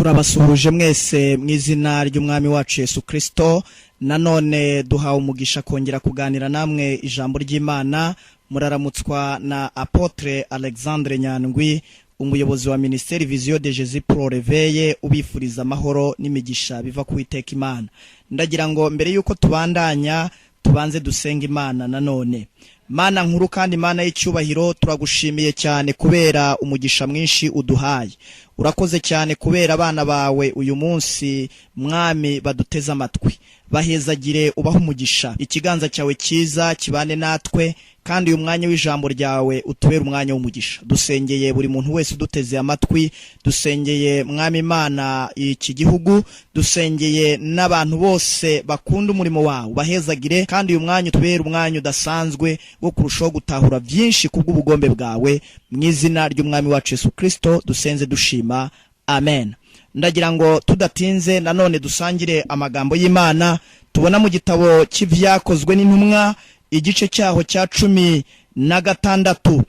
Turabasuhuje mwese mu izina ry'Umwami wacu Yesu Kirisito. Nanone duhawe umugisha kongera kuganira namwe ijambo ry'Imana. Muraramutswa na Apôtre Alexandre Nyandwi, umuyobozi wa Minisiteri Vision de Jésus Pro Réveil, ubifuriza amahoro n'imigisha biva ku Iteka Imana. Ndagira ngo mbere y'uko tubandanya tubanze dusenga Imana nanone. Mana nkuru kandi Mana y'icyubahiro, turagushimiye cyane kubera umugisha mwinshi uduhaye. Urakoze cyane kubera abana bawe uyu munsi, Mwami, baduteze amatwi. Bahezagire, ubahe umugisha, ikiganza cyawe cyiza kibane natwe, kandi uyu mwanya w'ijambo ryawe utubere umwanya w'umugisha. Dusengeye buri muntu wese uduteze amatwi, dusengeye, Mwami Imana, iki gihugu, dusengeye n'abantu bose bakunda umurimo wawe. Bahezagire, kandi uyu mwanya utubere umwanya udasanzwe wo kurushaho gutahura byinshi kubw'ubugombe bwawe. Mu izina ry'Umwami wacu Yesu Kirisito dusenze dushima, amen. Ndagira ngo tudatinze nanone dusangire amagambo y'Imana tubona mu gitabo cy'Ibyakozwe n'Intumwa, igice cyaho cya 16.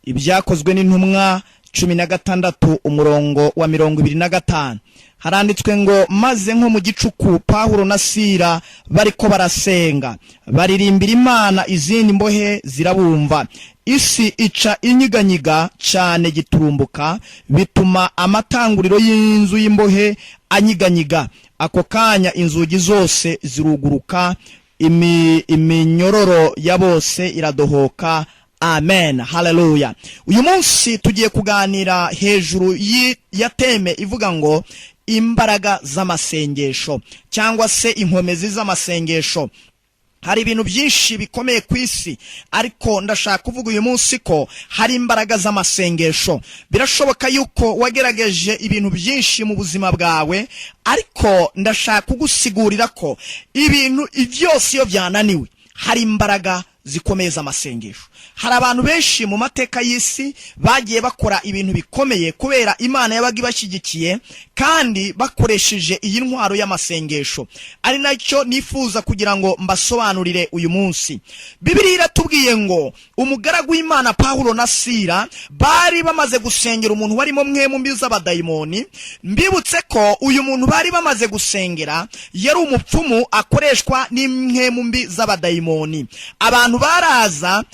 Ibyakozwe n'Intumwa 16, umurongo wa 25, haranditswe ngo: "Maze nko mu gicuku Pawulo na Sira bariko barasenga, baririmbira Imana, izindi mbohe zirabumva. Isi ica inyiganyiga cyane giturumbuka, bituma amatanguriro y'inzu y'imbohe anyiganyiga. Ako kanya inzugi zose ziruguruka, iminyororo ya bose iradohoka." Amen, haleluya. Uyu munsi tugiye kuganira hejuru ya thème ivuga ngo imbaraga z'amasengesho cyangwa se inkomezi z'amasengesho. Hari ibintu byinshi bikomeye ku isi, ariko ndashaka kuvuga uyu munsi ko hari imbaraga z'amasengesho. Birashoboka yuko wagerageje ibintu byinshi mu buzima bwawe, ariko ndashaka kugusigurira ko ibintu byose iyo byananiwe hari imbaraga zikomeye z'amasengesho. Hari abantu benshi mu mateka y'isi bagiye bakora ibintu bikomeye kubera Imana yabaga ibashyigikiye kandi bakoresheje iyi ntwaro y'amasengesho, ari nacyo nifuza kugira ngo mbasobanurire uyu munsi. Bibiliya iratubwiye ngo umugaragu w'Imana Pawulo na Sira bari bamaze gusengera umuntu warimo mpwemu mbi z'abadayimoni. Mbibutse ko uyu muntu bari bamaze gusengera yari umupfumu akoreshwa n'impwemu mbi z'abadayimoni. Abantu baraza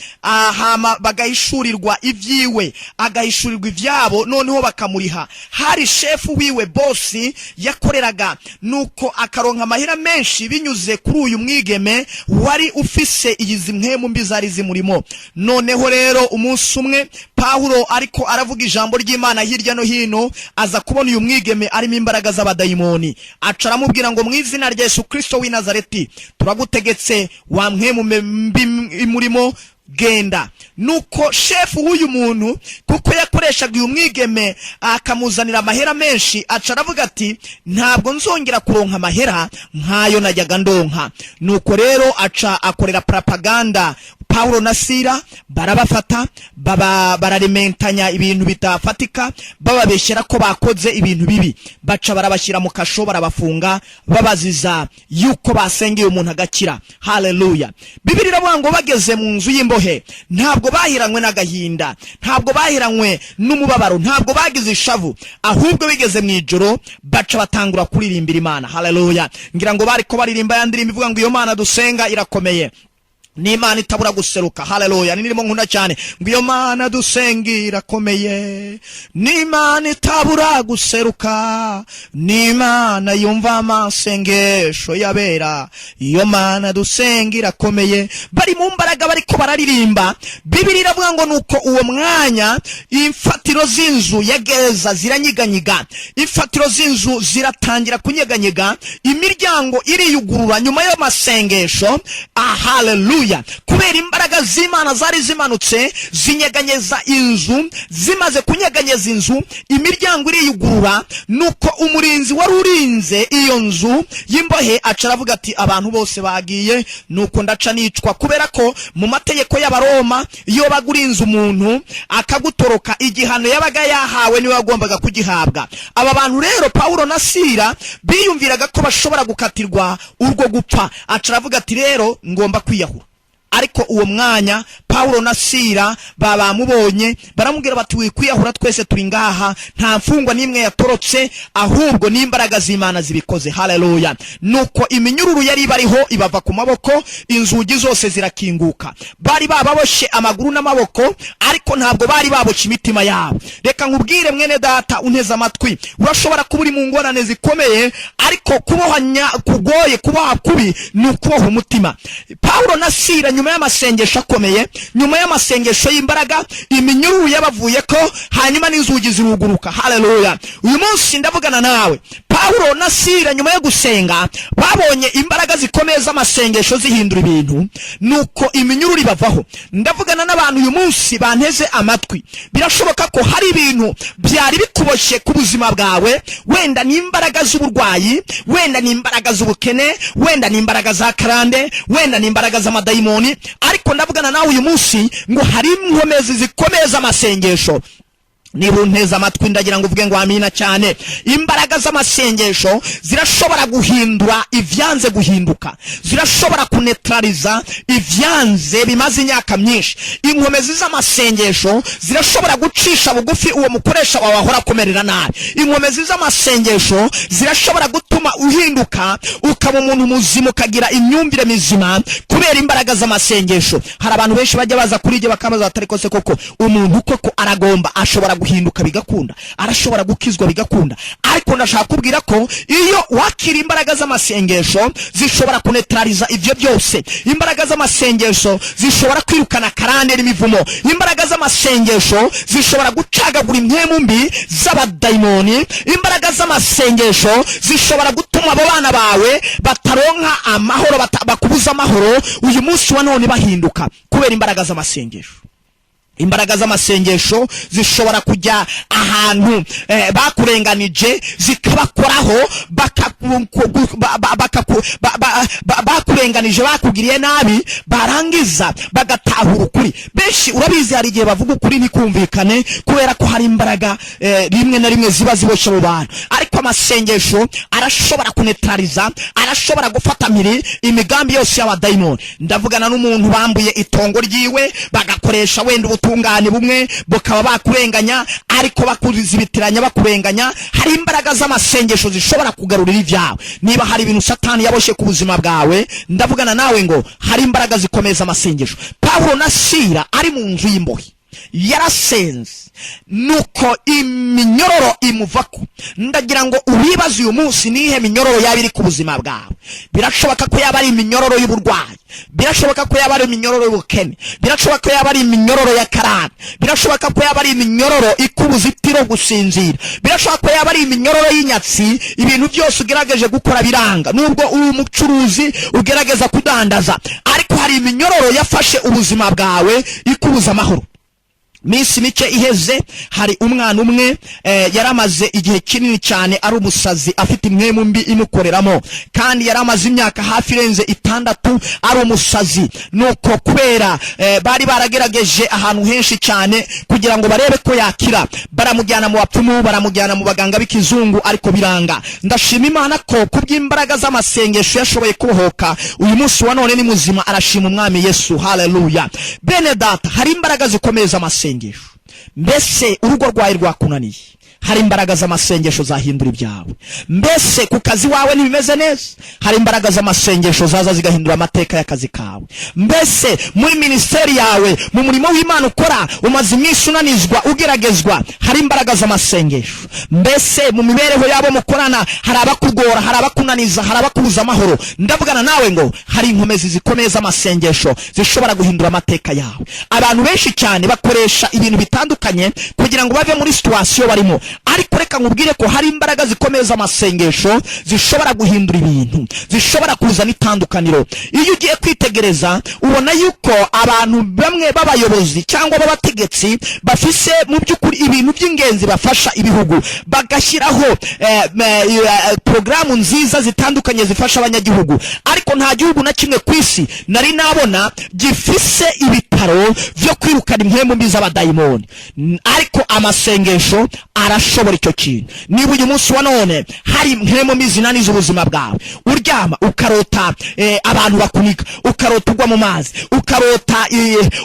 hama bagahishurirwa ibyiwe, agahishurirwa ibyabo, noneho bakamuriha. Hari shefu wiwe, boss yakoreraga, nuko akaronka amahera menshi binyuze kuri uyu mwigeme wari ufise izi mpwemu mbi zari zimurimo. Noneho rero umunsi umwe Pawulo ariko aravuga ijambo ry'Imana hirya no hino, aza kubona uyu mwigeme arimo imbaraga z'abadayimoni, aca aramubwira ngo: "Mu izina rya Yesu Kristo w'i Nazareti turagutegetse, wa mpwemu mbi imurimo, genda." Nuko shefu w'uyu muntu, kuko yakoreshaga uyu mwigeme akamuzanira amahera menshi, aca aravuga ati: "Ntabwo nzongera kuronka amahera nk'ayo najyaga ndonka." Nuko rero aca akorera propaganda Pawulo na Sira, barabafata, baba bararementanya ibintu bitafatika, bababeshyera ko bakoze ibintu bibi, baca barabashyira mu kasho, barabafunga, babaziza yuko basengeye umuntu agakira. Haleluya. Bibiliya iravuga ngo bageze mu nzu y'imbohe ntabwo bahiranywe n'agahinda, ntabwo bahiranywe n'umubabaro, ntabwo bagize ishavu, ahubwo bigeze mu ijoro baca batangura kuririmbira Imana. Haleluya. Ngira ngo bariko baririmba ya ndirimbo ivuga ngo iyo Mana dusenga irakomeye, n'Imana itabura guseruka. Haleluya. Ni ndirimo nkunda cyane, ngo iyo Mana dusenga irakomeye, n'Imana itabura guseruka, n'Imana yumva amasengesho yabera, iyo Mana dusenga irakomeye. Bari mu mbaraga, bariko bararirimba. Bibiliya iravuga ngo nuko uwo mwanya imfatiro z'inzu ya gereza ziranyiganyiga, imfatiro z'inzu ziratangira kunyeganyega, imiryango iriyugurura nyuma y'amasengesho. Haleluya. Kubera imbaraga z'Imana zari zimanutse zinyeganyeza inzu, zimaze kunyeganyeza inzu imiryango iriyugurura. Nuko umurinzi wari urinze iyo nzu y'imbohe aca aravuga ati: "Abantu bose bagiye, nuko ndaca nicwa." Kubera ko mu mategeko y'Abaroma iyo bagurinze umuntu akagutoroka, igihano yabaga yahawe niwe wagombaga kugihabwa. Aba bantu rero, Pawulo na Sira, biyumviraga ko bashobora gukatirwa urwo gupfa. Aca aravuga ati: "Rero ngomba kwiyahura." Ariko uwo mwanya Pawulo na Sira baca baririmba indirimbo ivuga ngo: Pawulo na Sira bamubonye, baramubwira bati: "Wikwiyahura, twese turi ngaha, nta mfungwa n'imwe yatorotse, ahubwo n'imbaraga z'Imana zibikoze." Haleluya! Nuko iminyururu yari ibariho ibava ku maboko, inzugi zose zirakinguka. Bari bababoshye amaguru n'amaboko, ariko ntabwo bari baboshye imitima yabo. Reka nkubwire, mwene data unteze amatwi, urashobora kuba uri mu ngorane zikomeye, ariko kubohanya kugoye, kuboha kubi ni ukuboha umutima. Pawulo na Sira, nyuma y'amasengesho akomeye, nyuma y'amasengesho y'imbaraga, iminyururu yabavuye ko, hanyuma n'inzugi ziruguruka. Haleluya! Uyu munsi ndavugana nawe. Pawulo na Sira, nyuma yo gusenga, babonye imbaraga zikomeye z'amasengesho zihindura ibintu, nuko iminyururu ibavaho. Ndavugana n'abantu uyu munsi banteze amatwi. Birashoboka ko hari ibintu byari bikuboshye ku buzima bwawe, wenda ni imbaraga z'uburwayi, wenda ni imbaraga z'ubukene, wenda ni imbaraga za karande, wenda ni imbaraga z'amadayimoni, ariko ndavugana nawe uyu munsi ngo hari inkomezi zikomeye z'amasengesho. Niba unteze amatwi, ndagira ngo uvuge ngo amina cyane. Imbaraga z'amasengesho zirashobora guhindura ivyanze guhinduka, zirashobora kunetraliza ivyanze bimaze imyaka myinshi. Inkomezi z'amasengesho zirashobora gucisha bugufi uwo mukoresha wawe ahora akumerera nabi. Inkomezi z'amasengesho zirashobora gutuma uhinduka, ukaba umuntu muzima, ukagira imyumvire mizima kubera imbaraga z'amasengesho. Hari abantu benshi bajya baza kuri ibyo bakabaza batari kose: "Koko umuntu koko aragomba, ashobora guhinduka bigakunda, arashobora gukizwa bigakunda?" Ariko ndashaka kubwira ko iyo wakira imbaraga z'amasengesho, zishobora kunetraliza ibyo byose. Imbaraga z'amasengesho zishobora kwirukana karande n'imivumo. Imbaraga z'amasengesho zishobora gucagagura impwemu mbi z'abadayimoni. Imbaraga z'amasengesho zishobora gutuma abo bana bawe bataronka amahoro, bakubuza amahoro, uyu munsi wa none bahinduka kubera imbaraga z'amasengesho. Imbaraga z'amasengesho zishobora kujya ahantu bakurenganije, zikabakoraho, bakurenganije, bakugiriye nabi, barangiza bagatahura ukuri. Benshi urabizi, hari igihe bavuga ukuri ntikumvikane kubera ko hari imbaraga rimwe na rimwe ziba ziboshye mu bantu, ariko amasengesho arashobora kunetraliza, arashobora gufata mpiri imigambi yose y'abadayimoni. Ndavugana n'umuntu bambuye itongo ryiwe, bagakoresha wenda ubutungane bumwe, bukaba bakurenganya, ariko bakuzibitiranya, bakurenganya. Hari imbaraga z'amasengesho zishobora kugarurira ibyawe. Niba hari ibintu Satani yaboshye ku buzima bwawe, ndavugana nawe ngo hari imbaraga zikomeza amasengesho. Pawulo na Sira ari mu nzu y'imbohe yarasenze, nuko iminyororo imuvako. Ndagira ngo ubibaze uyu munsi: nihe minyororo yaba iri ku buzima bwawe? Birashoboka ko yaba ari iminyororo y'uburwayi, birashoboka ko yaba ari iminyororo y'ubukene, birashoboka ko yaba ari iminyororo ya karande, birashoboka ko yaba ari iminyororo ikubuza itiro, gusinzira, birashoboka ko yaba ari iminyororo y'inyatsi. Ibintu byose ugerageje gukora biranga, nubwo uri umucuruzi ugerageza kudandaza, ariko hari iminyororo yafashe ubuzima bwawe ikubuza amahoro. Minsi mike iheze, hari umwana umwe yari amaze igihe kinini cyane ari umusazi, afite impwemu mbi imukoreramo, kandi yari amaze imyaka hafi irenze 6 ari umusazi. Nuko kubera bari baragerageje ahantu henshi cyane kugira ngo barebe ko yakira, baramujyana mu bapfumu, baramujyana mu baganga b'ikizungu, ariko biranga. Ndashima Imana ko kubw'imbaraga z'amasengesho yashoboye kubohoka. Uyu munsi wa none ni muzima, arashima Umwami Yesu. Haleluya! Bene data, hari imbaraga zikomeye z'amasengesho. Mbese urugo rwawe rwakunaniye? Hari imbaraga z'amasengesho zahindura ibyawe. Mbese ku kazi wawe ntibimeze neza? Hari imbaraga z'amasengesho zaza zigahindura amateka y'akazi kawe. Mbese muri minisiteri yawe, mu murimo w'Imana ukora, umaze iminsi unanizwa, ugeragezwa? Hari imbaraga z'amasengesho. Mbese mu mibereho yabo mukorana, hari abakugora, hari abakunaniza, hari abakubuza amahoro? Ndavugana nawe ngo hari inkomezi zikomeye z'amasengesho zishobora guhindura amateka yawe. Abantu benshi cyane bakoresha ibintu bitandukanye kugira ngo bave muri situation barimo, ariko reka nkubwire ko hari imbaraga zikomeye z'amasengesho zishobora guhindura ibintu, zishobora kuzana itandukaniro. Iyo ugiye kwitegereza, ubona yuko abantu bamwe b'abayobozi cyangwa b'abategetsi bafise mu by'ukuri ibintu by'ingenzi bafasha ibihugu, bagashyiraho porogaramu nziza zitandukanye zifasha abanyagihugu, ariko nta gihugu na kimwe ku isi nari nabona gifise ibitaro. ibitaro byo kwirukana impwemu mbi z'abadayimoni. Ariko amasengesho arashobora icyo kintu. Niba uyu munsi wa none hari impwemu mbi zinaniza ubuzima bwawe, uryama ukarota abantu bakunika, ukarota ugwa mu mazi, ukarota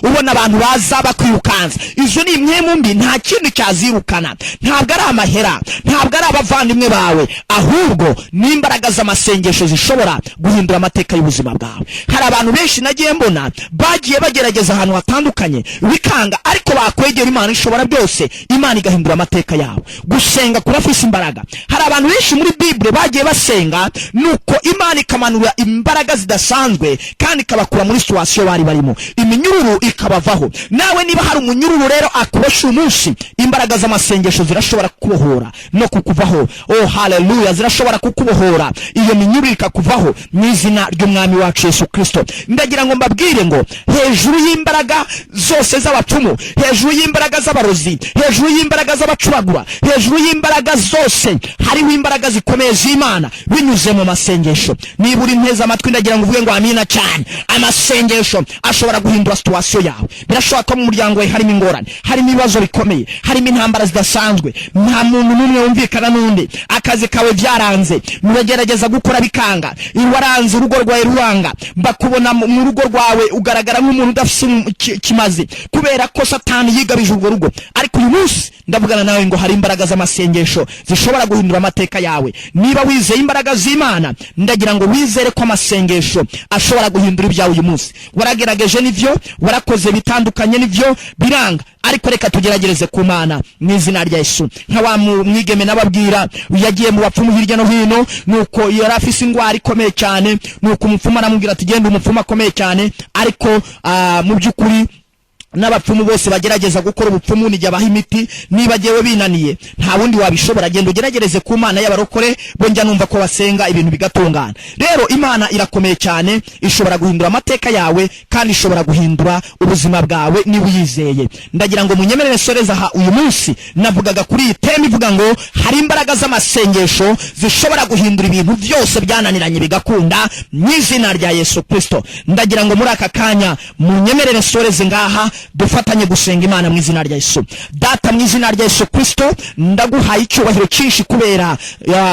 ubona abantu baza bakwirukansa, izo ni impwemu mbi. Nta kindi cyazirukana, ntabwo ari amahera, ntabwo ari abavandimwe bawe, ahubwo ni imbaraga z'amasengesho zishobora guhindura amateka y'ubuzima bwawe. Hari abantu benshi nagiye mbona bagiye bagerageza ahantu hatandukanye bikanga, ariko bakwegera Imana ishobora byose, Imana igahindura amateka yabo. Gusenga kurafise imbaraga. Hari abantu benshi muri Bible bagiye basenga, nuko Imana ikamanura imbaraga zidasanzwe kandi ikabakura muri situation bari barimo, iminyururu ikabavaho. Nawe niba hari umunyururu rero akubosha uyu munsi, imbaraga z'amasengesho zirashobora kukubohora no kukuvaho. Oh haleluya! Zirashobora kukubohora, iyo minyururu ikakuvaho mu izina ry'Umwami wacu Yesu Kristo. Ndagira ngo mbabwire ngo hejuru y'imbaraga zose z'abapfumu, hejuru y'imbaraga z'abarozi, hejuru y'imbaraga z'abacuragura, hejuru y'imbaraga zose, hariho imbaraga zikomeye z'Imana binyuze mu masengesho. Niba uri nteze amatwi, ndagira ngo uvuge ngo amina cyane. Amasengesho ashobora guhindura situation yawe. Birashoboka ko mu muryango wawe harimo ingorane, harimo ibibazo bikomeye, harimo intambara zidasanzwe, nta muntu n'umwe wumvikana n'undi, akazi kawe byaranze, muragerageza gukora bikanga, waranze, urugo rwawe ruranga, bakubona mu rugo rwawe ugaragara nk'umuntu udafite kimazi kubera ko Satani yigabije urwo rugo. Ariko uyu munsi ndavugana nawe ngo hari imbaraga z'amasengesho zishobora guhindura amateka yawe. Niba wizeye imbaraga z'Imana, ndagira ngo wizere ko amasengesho ashobora guhindura ibyawe. Uyu munsi waragerageje nivyo, warakoze bitandukanye nivyo, biranga, ariko reka tugeragereze ku Mana mu izina rya Yesu. Nka wa mwigeme nababwira yagiye mu bapfumu hirya no hino, nuko yari afise indwara ikomeye cyane, nuko umupfumu aramubwira ati: "Genda." Umupfumu akomeye cyane, ariko mu by'ukuri n'abapfumu bose bagerageza gukora ubupfumu nijya abaha imiti. Niba jyewe binaniye, nta wundi wabishobora, genda ugeragereze ku Mana y'abarokore bo, njya numva ko basenga ibintu bigatungana. Rero Imana irakomeye cyane, ishobora guhindura amateka yawe kandi ishobora guhindura ubuzima bwawe niba uyizeye. Ndagira ngo munyemerere soreza aha. Uyu munsi navugaga kuri iyi thème ivuga ngo hari imbaraga z'amasengesho zishobora guhindura ibintu byose byananiranye bigakunda mu izina rya Yesu Kristo. Ndagira ngo muri aka kanya munyemerere soreze ngaha, dufatanye gusenga Imana mu izina rya Yesu. Data, mu izina rya Yesu Kristo, ndaguhaye icyubahiro cyinshi kubera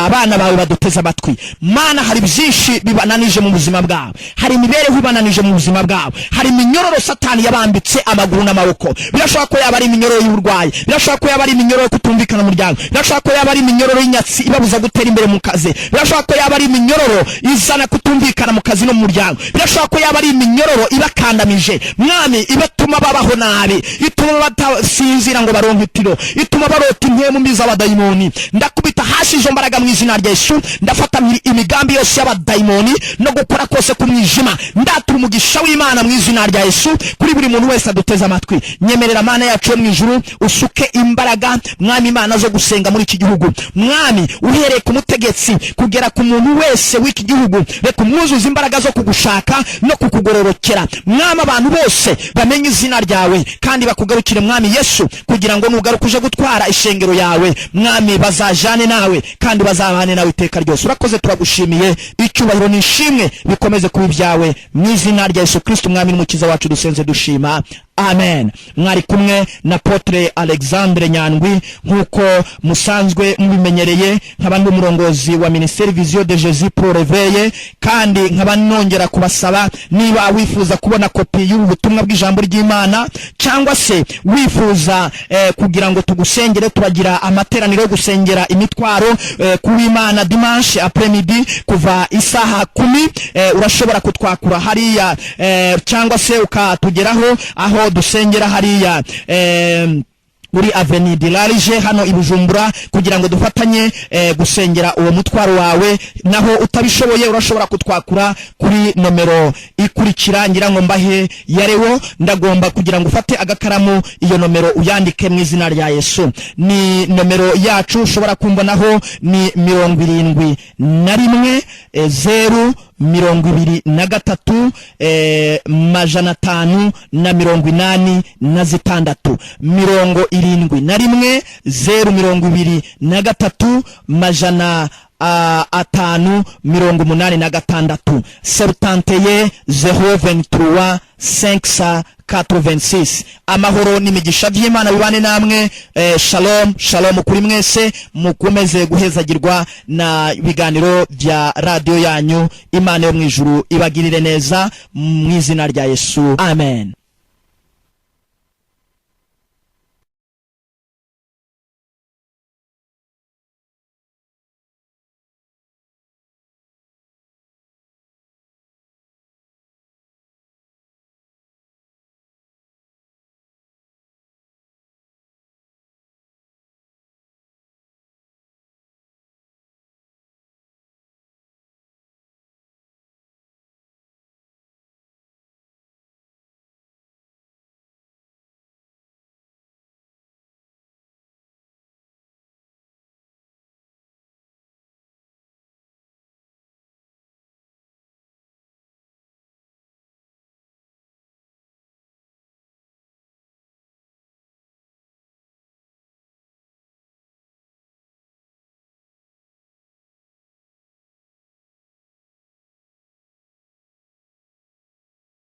abana bawe baduteze amatwi. Mana, hari byinshi bibananije mu buzima bwabo, hari imibereho ibananije mu buzima bwabo, hari iminyororo Satani yabambitse amaguru n'amaboko. Birashoboka ko yaba ari iminyororo y'uburwayi, birashoboka ko yaba ari iminyororo yo kutumvikana mu muryango, birashoboka ko yaba ari iminyororo y'inyatsi ibabuza gutera imbere mu kazi, birashoboka ko yaba ari iminyororo izana kutumvikana mu kazi no mu muryango, birashoboka ko yaba ari iminyororo ibakandamije, Mwami, ibatuma babaho nabi, ituma batasinzira ngo baronke itiro, ituma barota impwemu mbi z'abadayimoni. Ndakubita hasi izo mbaraga mu izina rya Yesu. Ndafata imigambi yose y'abadayimoni no gukora kose k'umwijima. Ndatura umugisha w'Imana mu izina rya Yesu kuri buri muntu wese aduteze amatwi. Nyemerera, Mana yacu yo mu ijuru, usuke imbaraga, Mwami Imana, zo gusenga muri iki gihugu. Mwami, uhereye ku mutegetsi kugera ku muntu wese w'iki gihugu, reka umwuzuze imbaraga zo kugushaka no kukugororokera. Mwami, abantu bose bamenye izina ryawe kandi bakugarukire, Mwami Yesu, kugira ngo nugaruka uje gutwara ishengero yawe, Mwami, bazajane nawe kandi bazabane nawe iteka ryose. Urakoze, turagushimiye. Icyubahiro n'ishimwe bikomeze kuba ibyawe mu izina rya Yesu Kristo, Umwami n'Umukiza wacu, dusenze dushima, amen. Mwari kumwe na Apôtre Alexandre Nyandwi nk'uko musanzwe mubimenyereye, nkaba ndi umurongozi wa Minisiteri Vision de Jésus pour Réveil. Kandi nkaba nongera kubasaba, niba wifuza kubona kopi y'ubu butumwa bw'ijambo ry'Imana cyangwa se wifuza kugira ngo tugusengere, turagira amateraniro yo gusengera imitwaro ku w'Imana dimanche après midi kuva isaha 10. Urashobora kutwakura hariya cyangwa se ukatugeraho aho dusengera hariya muri Avenue de Large hano i Bujumbura, kugira ngo dufatanye gusengera uwo mutwaro wawe. Naho utabishoboye, urashobora kutwakura kuri nomero ikurikira. Ngira ngo mbahe yarewo. Ndagomba kugira ngo ufate agakaramu, iyo nomero uyandike mu izina rya Yesu. Ni nomero yacu ushobora kumbonaho, ni 71 0 23 586, 71 0 23 586, 71 0 23 5 86. Amahoro n'imigisha by'Imana bibane namwe. Shalom shalom kuri mwese, mukomeze guhezagirwa na biganiro bya radiyo yanyu. Imana yo mu ijuru ibagirire neza mu izina rya Yesu, amen.